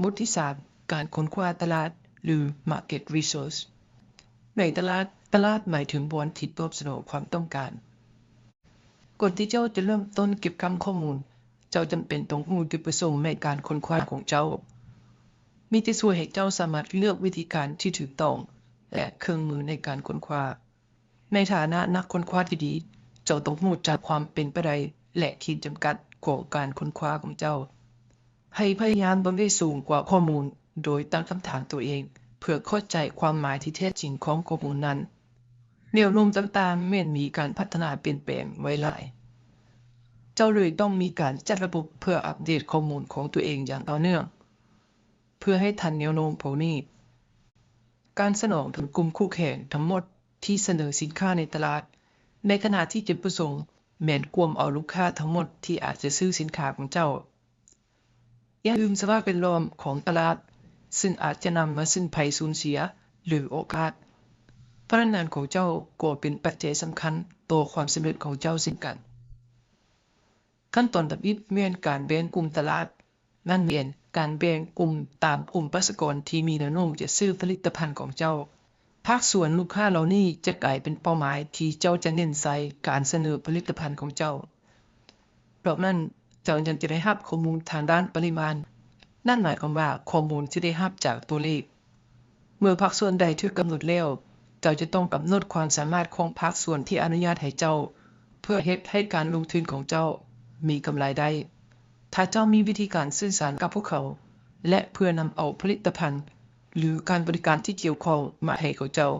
ບົດທີສາມ ການຄົ້ນຄວ້າຕະຫຼາດ ຫຼື Market Research. ໃນຕະຫຼາດ, ຕະຫຼາດໝາຍເຖິງບ່ອນທີ່ຕອບສະໜອງຄວາມຕ້ອງການ. ກ່ອນທີ່ເຈົ້າຈະເລີ່ມຕົ້ນເກັບກຳຂໍ້ມູນ, ເຈົ້າຈຳເປັນຕ້ອງຮູ້ຈຸດປະສົງໃນການຄົ້ນຄວ້າຂອງເຈົ້າ. ມີແຕ່ຊ່ວຍໃຫ້ເຈົ້າສາມາດເລືອກວິທີການທີ່ຖືກຕ້ອງ ແລະ ເຄື່ອງມືໃນການຄົ້ນຄວ້າ. ໃນຖານະນັກຄົ້ນຄວ້າທີ່ດີ, ເຈົ້າຕ້ອງຮູ້ຈັກຄວາມເປັນໄປໄດ້ ແລະ ຂີດຈຳກັດຂອງການຄົ້ນຄວ້າຂອງເຈົ້າ. ໃຫ້ພະຍາຍາມເບິ່ງໃຫ້ສູງກວ່າຂໍ້ມູນ ໂດຍຕັ້ງຄຳຖາມຕົວເອງ ເພື່ອເຂົ້າໃຈຄວາມໝາຍທີ່ແທ້ຈິງຂອງຂໍ້ມູນນັ້ນ. ແນວໂນ້ມຕ່າງໆແມ່ນມີການພັດທະນາປ່ຽນແປງໄວຫຼາຍ. ເຈົ້າເລີຍຕ້ອງມີການຈັດລະບົບເພື່ອອັບເດດຂໍ້ມູນຂອງຕົວເອງຢ່າງຕໍ່ເນື່ອງ ເພື່ອໃຫ້ທັນແນວໂນ້ມພວກນີ້. ການສະໜອງເຖິງກຸ່ມຄູ່ແຂ່ງທັງໝົດທີ່ສະເໜີສິນຄ້າໃນຕະຫຼາດ, ໃນຂະນະທີ່ຈຸດປະສົງແມ່ນກວມເອົາລູກຄ້າທັງໝົດທີ່ອາດຈະຊື້ສິນຄ້າຂອງເຈົ້າ. ຢ່າລືມສະພາບແວດລ້ອມຂອງຕະຫຼາດ, ຊຶ່ງອາດຈະນຳມາຊຶ່ງໄພສູນເສຍ ຫຼື ໂອກາດ. ພະນັກງານຂອງເຈົ້າກໍເປັນປັດໄຈສຳຄັນຕໍ່ຄວາມສຳເລັດຂອງເຈົ້າເຊັ່ນກັນ. ຂັ້ນຕອນທຳອິດແມ່ນການແບ່ງກຸ່ມຕະຫຼາດ, ນັ້ນແມ່ນການແບ່ງກຸ່ມຕາມກຸ່ມປະຊາກອນທີ່ມີແນວໂນ້ມຈະຊື້ຜະລິດຕະພັນຂອງເຈົ້າ. ພາກສ່ວນລູກຄ້າເຫຼົ່ານີ້ຈະກາຍເປັນເປົ້າໝາຍທີ່ເຈົ້າຈະເນັ້ນໃສ່ການສະເໜີຜະລິດຕະພັນຂອງເຈົ້າ. ນອກນັ້ນ, ເຈົ້າຍັງຈະໄດ້ຮັບຂໍ້ມູນທາງດ້ານປະລິມານ. ນັ້ນໝາຍຄວາມວ່າຂໍ້ມູນທີ່ໄດ້ຮັບຈາກຕົວເລກ. ເມື່ອພາກສ່ວນໃດຖືກກຳນົດແລ້ວ, ເຈົ້າຈະຕ້ອງກຳນົດຄວາມສາມາດຂອງພາກສ່ວນທີ່ອະນຸຍາດໃຫ້ເຈົ້າ ເພື່ອເຮັດໃຫ້ການລົງທຶນຂອງເຈົ້າມີກຳໄລໄດ້. ຖ້າເຈົ້າມີວິທີການສື່ສານກັບພວກເຂົາ ແລະ ເພື່ອນຳເອົາຜະລິດຕະພັນ ຫຼື ການບໍລິການທີ່ກ່ຽວຂ້ອງມາໃຫ້ເຂົາເຈົ້າ.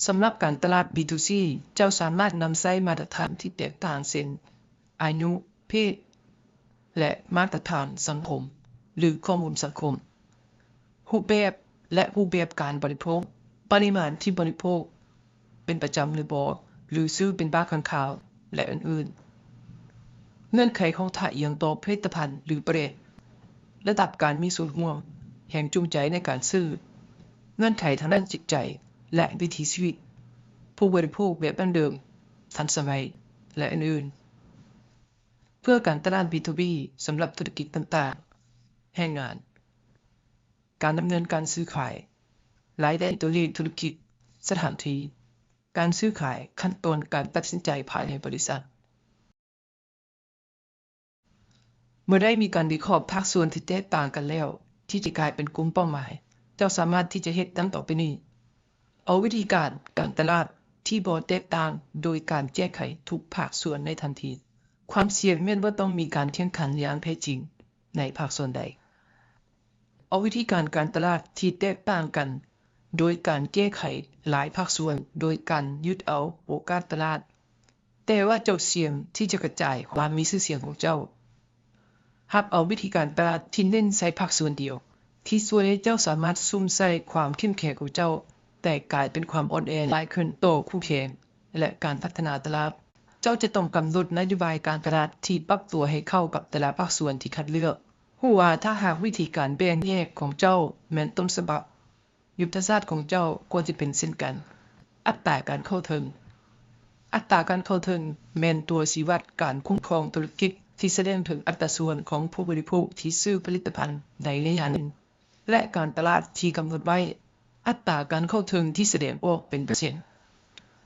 ສຳລັບການຕະຫຼາດ B two C, ເຈົ້າສາມາດນຳໃຊ້ມາດຕະຖານທີ່ແຕກຕ່າງ ເຊັ່ນ ອາຍຸ, ເພດ ແລະ ມາດຕະຖານສັງຄົມ ຫຼື ຂໍ້ມູນສັງຄົມ, ຮູບແບບ ແລະ ຮູບແບບການບໍລິໂພກ, ປະລິມານທີ່ບໍລິໂພກເປັນປະຈຳຫຼືບໍ່ ຫຼື ຊື້ເປັນບາງຄັ້ງຄາວ ແລະ ອື່ນໆ. ເງື່ອນໄຂຂອງທ່າອ່ຽງຕໍ່ຜະລິດຕະພັນ ຫຼື ແບຣນ, ລະດັບການມີສ່ວນຮ່ວມ, ແຮງຈູງໃຈໃນການຊື້, ເງື່ອນໄຂທາງດ້ານຈິດໃຈ ແລະ ວິຖີຊີວິດ, ຜູ້ບໍລິໂພກແບບດັ້ງເດີມ, ທັນສະໄໝ ແລະ ອື່ນໆ. ເພື່ອການຕະຫຼາດ B two B ສຳລັບທຸລະກິດຕ່າງໆ, ແຮງງານ, ການດຳເນີນການຊື້ຂາຍ, ລາຍໄດ້ຕົວເລກທຸລະກິດ, ສະຖານທີ່, ການຊື້ຂາຍ, ຂັ້ນຕອນການຕັດສິນໃຈພາຍໃນບໍລິສັດ. ເມື່ອໄດ້ມີການວິເຄາະພາກສ່ວນທີ່ແຕກຕ່າງກັນແລ້ວ ທີ່ຈະກາຍເປັນກຸ່ມເປົ້າໝາຍ, ເຈົ້າສາມາດທີ່ຈະເຮັດດັ່ງຕໍ່ໄປນີ້. ເອົາວິທີການການຕະຫຼາດທີ່ບໍ່ແຕກຕ່າງໂດຍການແກ້ໄຂທຸກພາກສ່ວນໃນທັນທີ. ຄວາມສ່ຽງແມ່ນບໍ່ຕ້ອງມີການແຂ່ງຂັນຢ່າງແທ້ຈິງໃນພາກສ່ວນໃດ. ເອົາວິທີການການຕະຫຼາດທີ່ແຕກຕ່າງກັນໂດຍການແກ້ໄຂຫຼາຍພາກສ່ວນໂດຍການຍຶດເອົາໂອກາດຕະຫຼາດ, ແຕ່ວ່າເຈົ້າສ່ຽງທີ່ຈະກະຈາຍຄວາມມີຊື່ສຽງຂອງເຈົ້າ. ຮັບເອົາວິທີການຕະຫຼາດທີ່ເນັ້ນໃສ່ພາກສ່ວນດຽວ, ທີ່ຊ່ວຍໃຫ້ເຈົ້າສາມາດສຸມໃສ່ຄວາມເຂັ້ມແຂງຂອງເຈົ້າ, ແຕ່ກາຍເປັນຄວາມອ່ອນແອຫຼາຍຂຶ້ນຕໍ່ຄູ່ແຂ່ງ ແລະ ການພັດທະນາຕະຫຼາດ. ເຈົ້າຈະຕ້ອງກຳນົດນະໂຍບາຍການຕະຫຼາດທີ່ປັບຕົວໃຫ້ເຂົ້າກັບແຕ່ລະພາກສ່ວນທີ່ຄັດເລືອກ. ຮູ້ວ່າຖ້າຫາກວິທີການແບ່ງແຍກຂອງເຈົ້າແມ່ນຕົ້ນສະບັບ, ຍຸດທະສາດຂອງເຈົ້າກໍຈະເປັນເຊັ່ນກັນ. ອັດຕາການເຂົ້າເຖິງ. ອັດຕາການເຂົ້າເຖິງແມ່ນຕົວຊີ້ວັດການຄຸ້ມຄອງທຸລະກິດທີ່ສະແດງເຖິງອັດຕາສ່ວນຂອງຜູ້ບໍລິໂພກທີ່ຊື້ຜະລິດຕະພັນໃນໄລຍະໜຶ່ງ ແລະ ການຕະຫຼາດທີ່ກຳນົດໄວ້. ອັດຕາການເຂົ້າເຖິງທີ່ສະແດງອອກເປັນເປີເຊັນ.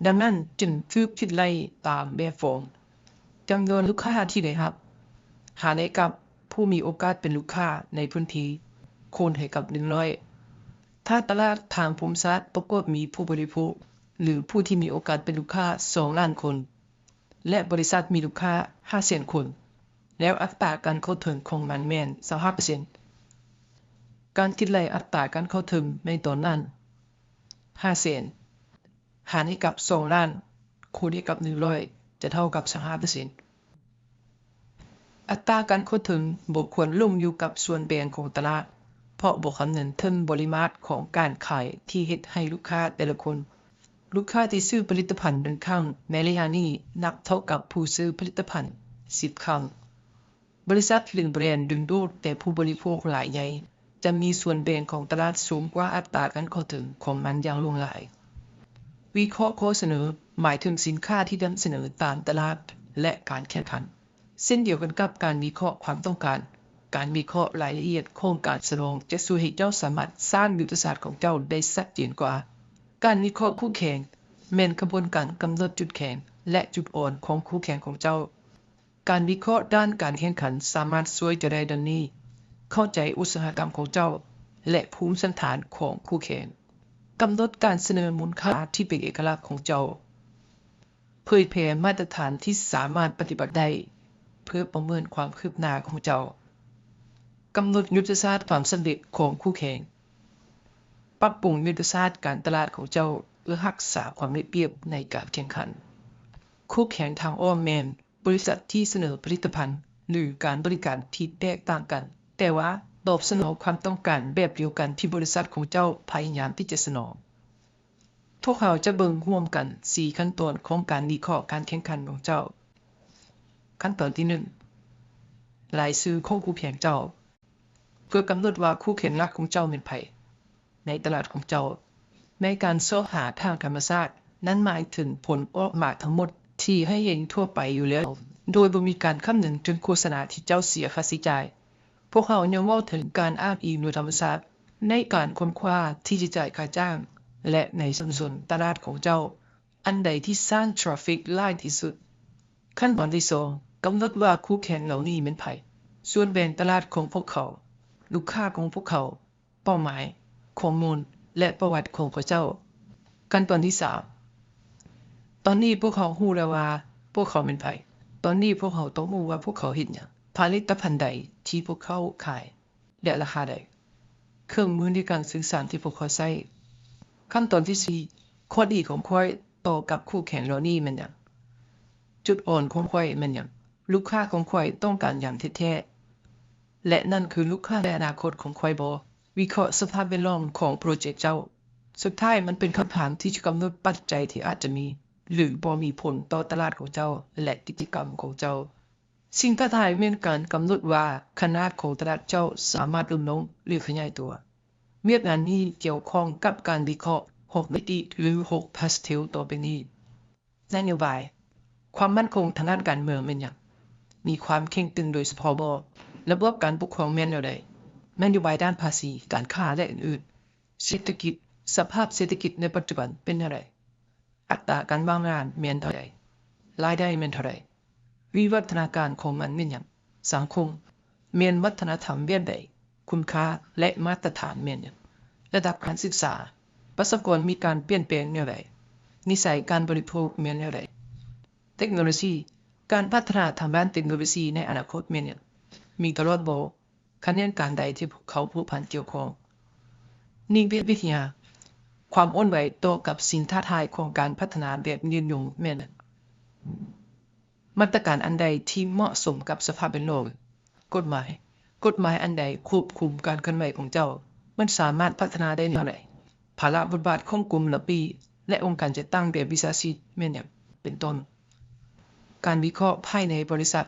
ດັ່ງນັ້ນຈຶ່ງຖືກຄິດໄລ່ຕາມແບບຟອງ. ຈຳນວນລູກຄ້າທີ່ໄດ້ຮັບ ຫານໃຫ້ກັບຜູ້ມີໂອກາດເປັນລູກຄ້າໃນພື້ນທີ່ ຄູນໃຫ້ກັບໜຶ່ງຮ້ອຍ. ຖ້າຕະຫຼາດທາງພູມສາດປະກອບມີຜູ້ບໍລິໂພກ ຫຼື ຜູ້ທີ່ມີໂອກາດເປັນລູກຄ້າສອງລ້ານຄົນ ແລະ ບໍລິສັດມີລູກຄ້າຫ້າແສນຄົນ, ແລ້ວອັດຕາການເຂົ້າເຖິງຂອງມັນແມ່ນຊາວຫ້າເປີເຊັນ. ການຄິດໄລ່ອັດຕາການເຂົ້າເຖິງໃນຕອນນັ້ນ ຫ້າແສນ ຫານໃຫ້ກັບສອງລ້ານ ຄູນໃຫ້ກັບໜຶ່ງຮ້ອຍ ຈະເທົ່າກັບຊາວຫ້າເປີເຊັນ. ອັດຕາການເຂົ້າເຖິງບໍ່ຄວນລົງຢູ່ກັບສ່ວນແບ່ງຂອງຕະຫຼາດ, ເພາະບໍ່ຄຳນຶງເຖິງບໍລິມາດຂອງການຂາຍທີ່ເຮັດໃຫ້ລູກຄ້າແຕ່ລະຄົນ. ລູກຄ້າທີ່ຊື້ຜະລິດຕະພັນໜຶ່ງຄັ້ງໃນໄລຍະນີ້ ນັບເທົ່າກັບຜູ້ຊື້ຜະລິດຕະພັນສິບຄັ້ງ. ບໍລິສັດ ຫຼື ແບຣນດຶງດູດແຕ່ຜູ້ບໍລິໂພກລາຍໃຫຍ່ ຈະມີສ່ວນແບ່ງຂອງຕະຫຼາດສູງກວ່າອັດຕາການເຂົ້າເຖິງຂອງມັນຢ່າງຫຼວງຫຼາຍ. ວິເຄາະຂໍ້ສະເໜີ ໝາຍເຖິງສິນຄ້າທີ່ນຳສະເໜີຕາມຕະຫຼາດ ແລະ ການແຂ່ງຂັນ. ເຊັ່ນດຽວກັນກັບການວິເຄາະຄວາມຕ້ອງການ, ການວິເຄາະລາຍລະອຽດຂອງການສະໜອງຈະຊ່ວຍໃຫ້ເຈົ້າສາມາດສ້າງຍຸດທະສາດຂອງເຈົ້າໄດ້ຊັດເຈນກວ່າ. ການວິເຄາະຄູ່ແຂ່ງແມ່ນຂະບວນການກຳນົດຈຸດແຂງ ແລະ ຈຸດອ່ອນຂອງຄູ່ແຂ່ງຂອງເຈົ້າ. ການວິເຄາະດ້ານການແຂ່ງຂັນສາມາດຊ່ວຍເຈົ້າໄດ້ດັ່ງນີ້: ເຂົ້າໃຈອຸດສາຫະກຳຂອງເຈົ້າ ແລະ ພູມສັນຖານຂອງຄູ່ແຂ່ງ. ກຳນົດການສະເໜີມູນຄ່າທີ່ເປັນເອກະລັກຂອງເຈົ້າ. ເຜີຍແຜ່ມາດຕະຖານທີ່ສາມາດປະຕິບັດໄດ້ ເພື່ອປະເມີນຄວາມຄືບໜ້າຂອງເຈົ້າ. ກຳນົດຍຸດທະສາດຄວາມສຳເລັດຂອງຄູ່ແຂ່ງ. ປັບປຸງຍຸດທະສາດການຕະຫຼາດຂອງເຈົ້າ ເພື່ອຮັກສາຄວາມໄດ້ປຽບໃນການແຂ່ງຂັນ. ຄູ່ແຂ່ງທາງອ້ອມແມ່ນ ບໍລິສັດທີ່ສະເໜີຜະລິດຕະພັນ ຫຼື ການບໍລິການທີ່ແຕກຕ່າງກັນ, ແຕ່ວ່າຕອບສະໜອງຄວາມຕ້ອງການແບບດຽວກັນທີ່ບໍລິສັດຂອງເຈົ້າພະຍາຍາມທີ່ຈະສະໜອງ. ພວກເຮົາຈະເບິ່ງຮ່ວມກັນສີ່ຂັ້ນຕອນຂອງການວິເຄາະການແຂ່ງຂັນຂອງເຈົ້າ. ຂັ້ນຕອນທີໜຶ່ງ ລາຍຊື່ຂອງຄູ່ແຂ່ງເຈົ້າ. ເພື່ອກຳນົດວ່າຄູ່ແຂ່ງຫຼັກຂອງເຈົ້າແມ່ນໃຜໃນຕະຫຼາດຂອງເຈົ້າ. ໃນການຊອກຫາທາງທຳມະຊາດ, ນັ້ນໝາຍເຖິງຜົນອອກມາທັງໝົດທີ່ໃຫ້ເຫັນທົ່ວໄປຢູ່ແລ້ວ, ໂດຍບໍ່ມີການຄຳນຶງເຖິງໂຄສະນາທີ່ເຈົ້າເສຍຄ່າໃຊ້ຈ່າຍ. ພວກເຮົາຍັງເວົ້າເຖິງການອ້າງອີງໂດຍທຳມະຊາດໃນການຄົ້ນຄວ້າທີ່ຈະຈ່າຍຄ່າຈ້າງ ແລະ ໃນຊຸມຊົນຕະຫຼາດຂອງເຈົ້າ. ອັນໃດທີ່ສ້າງທຣາຟິກຫຼາຍທີ່ສຸດ? ຂັ້ນຕອນທີສອງ ກຳນົດວ່າຄູ່ແຂ່ງເຫຼົ່ານີ້ແມ່ນໃຜ, ສ່ວນແບ່ງຕະຫຼາດຂອງພວກເຂົາ, ລູກຄ້າຂອງພວກເຂົາ, ເປົ້າໝາຍ, ຂໍ້ມູນ ແລະ ປະຫວັດຂອງເຂົາເຈົ້າ. ຂັ້ນຕອນທີສາມ ຕອນນີ້ພວກເຮົາຮູ້ແລ້ວວ່າພວກເຂົາແມ່ນໃຜ. ຕອນນີ້ພວກເຮົາຕ້ອງຮູ້ວ່າພວກເຂົາເຮັດຫຍັງ, ຜະລິດຕະພັນໃດທີ່ພວກເຂົາຂາຍ ແລະ ລາຄາໃດ, ເຄື່ອງມືໃນການສື່ສານທີ່ພວກເຂົາໃຊ້. ຂັ້ນຕອນທີສີ່ ຂໍ້ດີຂອງຂ້ອຍຕໍ່ກັບຄູ່ແຂ່ງເຫຼົ່ານີ້ແມ່ນຫຍັງ? ຈຸດອ່ອນຂອງຂ້ອຍແມ່ນຫຍັງ? ລູກຄ້າຂອງຂ້ອຍຕ້ອງການຫຍັງແທ້ໆ ແລະ ນັ້ນຄືລູກຄ້າໃນອະນາຄົດຂອງຂ້ອຍບໍ? ວິເຄາະສະພາບແວດລ້ອມຂອງໂປຣເຈັກເຈົ້າ. ສຸດທ້າຍ, ມັນເປັນຄຳຖາມທີ່ຈະກຳນົດປັດໄຈທີ່ອາດຈະມີ ຫຼື ບໍ່ມີຜົນຕໍ່ຕະຫຼາດຂອງເຈົ້າ ແລະ ກິດຈະກຳຂອງເຈົ້າ. ສິ່ງທ້າທາຍແມ່ນການກຳນົດວ່າຂະໜາດຂອງຕະຫຼາດເຈົ້າສາມາດຫຼຸດລົງ ຫຼື ຂະຫຍາຍຕົວ. ວຽກງານນີ້ກ່ຽວຂ້ອງກັບການວິເຄາະຫົກມິຕິ ຫຼື ຫົກພາສເທວຕໍ່ໄປນີ້. ນະໂຍບາຍ. ຄວາມໝັ້ນຄົງທາງດ້ານການເມືອງແມ່ນຫຍັງ? ມີຄວາມເຄັ່ງຕຶງໂດຍສະເພາະບໍ່? ລະບອບການປົກຄອງແມ່ນແນວໃດ? ນະໂຍບາຍດ້ານພາສີ, ການຄ້າ ແລະ ອື່ນໆ. ເສດຖະກິດ. ສະພາບເສດຖະກິດໃນປັດຈຸບັນເປັນແນວໃດ? ອັດຕາການວ່າງງານແມ່ນເທົ່າໃດ? ລາຍໄດ້ແມ່ນເທົ່າໃດ? ວິວັດທະນາການຂອງມັນແມ່ນຫຍັງ? ສັງຄົມ. ແມ່ນວັດທະນະທຳແບບໃດ? ຄຸນຄ່າ ແລະ ມາດຕະຖານແມ່ນຫຍັງ? ລະດັບການສຶກສາ. ປະຊາກອນມີການປ່ຽນແປງແນວໃດ? ນິໄສການບໍລິໂພກແມ່ນແນວໃດ? ເຕັກໂນໂລຊີ. ການພັດທະນາທາງດ້ານເຕັກໂນໂລຊີໃນອະນາຄົດແມ່ນຫຍັງ? ມີຕະຫຼອດບໍ່? ຂະແໜງການໃດທີ່ພວກເຂົາພົວພັນກ່ຽວຂ້ອງ? ນິເວດວິທະຍາ. ຄວາມອ່ອນໄຫວຕໍ່ກັບສິ່ງທ້າທາຍຂອງການພັດທະນາແບບຍືນຍົງແມ່ນຫຍັງ? ມາດຕະການອັນໃດທີ່ເໝາະສົມກັບສະພາບແວດລ້ອມ? ກົດໝາຍ. ກົດໝາຍອັນໃດຄວບຄຸມການເຄື່ອນໄຫວຂອງເຈົ້າ? ມັນສາມາດພັດທະນາໄດ້ແນວໃດ? ພາລະບົດບາດຂອງກຸ່ມລອບບີ້ ແລະ ອົງການຈັດຕັ້ງແບບວິຊາຊີບແມ່ນຫຍັງ? ເປັນຕົ້ນ. ການວິເຄາະພາຍໃນບໍລິສັດ.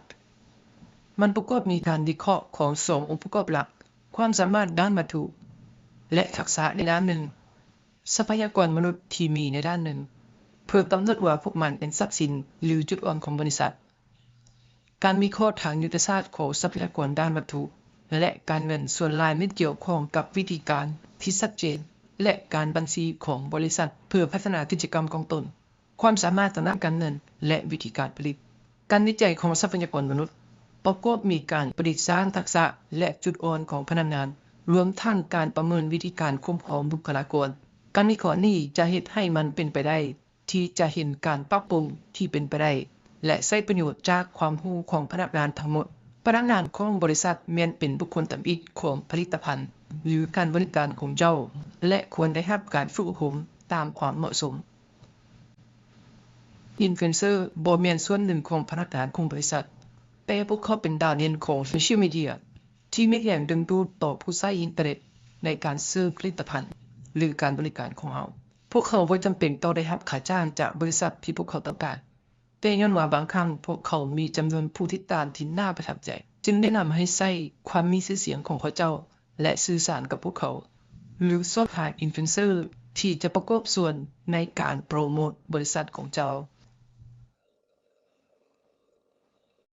ມັນປະກອບມີການວິເຄາະຂອງສອງອົງປະກອບຫຼັກ, ຄວາມສາມາດດ້ານວັດຖຸ ແລະ ທັກສະໃນດ້ານໜຶ່ງ, ຊັບພະຍາກອນມະນຸດທີ່ມີໃນດ້ານໜຶ່ງ, ເພື່ອກຳນົດວ່າພວກມັນເປັນຊັບສິນ ຫຼື ຈຸດອ່ອນຂອງບໍລິສັດ. ການວິເຄາະທາງຍຸດທະສາດຂອງຊັບພະຍາກອນດ້ານວັດຖຸ ແລະ ການເງິນສ່ວນຫຼາຍແມ່ນກ່ຽວຂ້ອງກັບວິທີການທີ່ຊັດເຈນ ແລະ ການບັນຊີຂອງບໍລິສັດເພື່ອພັດທະນາກິດຈະກຳຂອງຕົນ, ຄວາມສາມາດທາງດ້ານການເງິນ ແລະ ວິທີການຜະລິດ. ການວິໄຈຂອງຊັບພະຍາກອນມະນຸດ ປະກອບມີການປະດິດສ້າງທັກສະ ແລະ ຈຸດອ່ອນຂອງພະນັກງານ, ລວມທັງການປະເມີນວິທີການຄຸ້ມຄອງບຸກຄະລາກອນ. ການວິເຄາະນີ້ຈະເຮັດໃຫ້ມັນເປັນໄປໄດ້ ທີ່ຈະເຫັນການປັບປຸງທີ່ເປັນໄປໄດ້ ແລະ ໃຊ້ປະໂຫຍດຈາກຄວາມຮູ້ຂອງພະນັກງານທັງໝົດ. ພະນັກງານຂອງບໍລິສັດແມ່ນເປັນບຸກຄົນທຳອິດຂອງຜະລິດຕະພັນ ຫຼື ການບໍລິການຂອງເຈົ້າ ແລະ ຄວນໄດ້ຮັບການຝຶກອົບຮົມຕາມຄວາມເໝາະສົມ. ອິນຟລູເອນເຊີບໍ່ແມ່ນສ່ວນໜຶ່ງຂອງພະນັກງານຂອງບໍລິສັດ, ແຕ່ພວກເຂົາເປັນດາວເດັ່ນຂອງໂຊຊຽວມີເດຍທີ່ມີແຮງດຶງດູດຕໍ່ຜູ້ໃຊ້ອິນເຕີເນັດໃນການຊື້ຜະລິດຕະພັນ ຫຼື ການບໍລິການຂອງເຮົາ. ພວກເຂົາບໍ່ຈຳເປັນຕ້ອງໄດ້ຮັບຄ່າຈ້າງຈາກບໍລິສັດທີ່ພວກເຂົາຕ້ອງການ, ແຕ່ຍ້ອນວ່າບາງຄັ້ງພວກເຂົາມີຈຳນວນຜູ້ຕິດຕາມທີ່ໜ້າປະທັບໃຈ, ຈຶ່ງແນະນຳໃຫ້ໃຊ້ຄວາມມີຊື່ສຽງຂອງເຂົາເຈົ້າ ແລະ ສື່ສານກັບພວກເຂົາ ຫຼື ຊອກຫາອິນຟລູເອນເຊີທີ່ຈະປະກອບສ່ວນໃນການໂປຣໂມດບໍລິສັດຂອງເຈົ້າ.